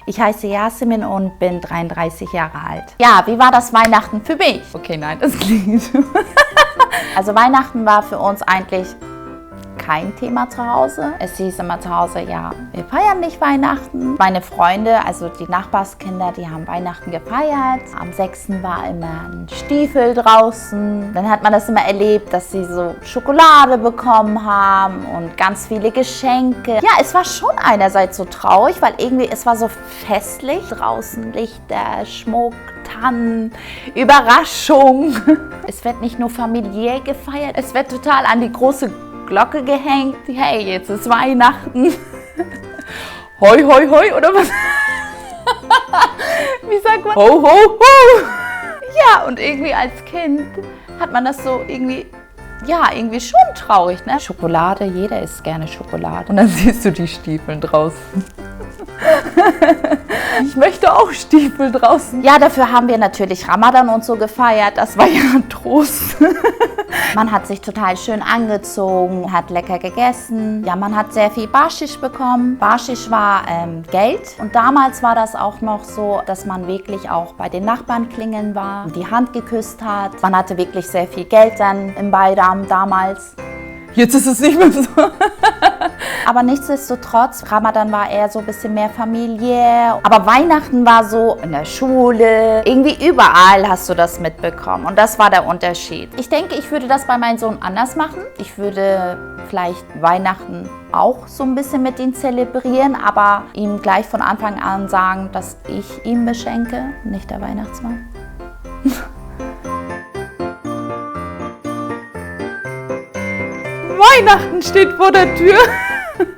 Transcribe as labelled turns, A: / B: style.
A: Ich heiße Yasemin und bin 33 Jahre alt. Ja, wie war das Weihnachten für mich? Okay, nein, das klingt. Also Weihnachten war für uns eigentlich kein Thema zu Hause. Es hieß immer zu Hause, ja, wir feiern nicht Weihnachten. Meine Freunde, also die Nachbarskinder, die haben Weihnachten gefeiert. Am 6. war immer ein Stiefel draußen. Dann hat man das immer erlebt, dass sie so Schokolade bekommen haben und ganz viele Geschenke. Ja, es war schon einerseits so traurig, weil irgendwie es war so festlich. Draußen Lichter, Schmuck, Tannen, Überraschung. Es wird nicht nur familiär gefeiert, es wird total an die große Glocke gehängt. Hey, jetzt ist Weihnachten. Hoi, hoi, hoi, oder was? Wie sagt man? Ho, ho, ho. Ja, und irgendwie als Kind hat man das so irgendwie, ja, irgendwie schon traurig, ne? Schokolade, jeder isst gerne Schokolade. Und dann siehst du die Stiefel draußen. Ich möchte auch Stiefel draußen. Ja, dafür haben wir natürlich Ramadan und so gefeiert. Das war ja ein Trost. Man hat sich total schön angezogen, hat lecker gegessen. Ja, man hat sehr viel Barschisch bekommen. Barschisch war Geld. Und damals war das auch noch so, dass man wirklich auch bei den Nachbarn klingeln war, die Hand geküsst hat. Man hatte wirklich sehr viel Geld dann im Bayram damals. Jetzt ist es nicht mehr so. Aber nichtsdestotrotz, Ramadan war eher so ein bisschen mehr familiär. Aber Weihnachten war so in der Schule. Irgendwie überall hast du das mitbekommen. Und das war der Unterschied. Ich denke, ich würde das bei meinem Sohn anders machen. Ich würde vielleicht Weihnachten auch so ein bisschen mit ihm zelebrieren, aber ihm gleich von Anfang an sagen, dass ich ihn beschenke, nicht der Weihnachtsmann. Weihnachten steht vor der Tür.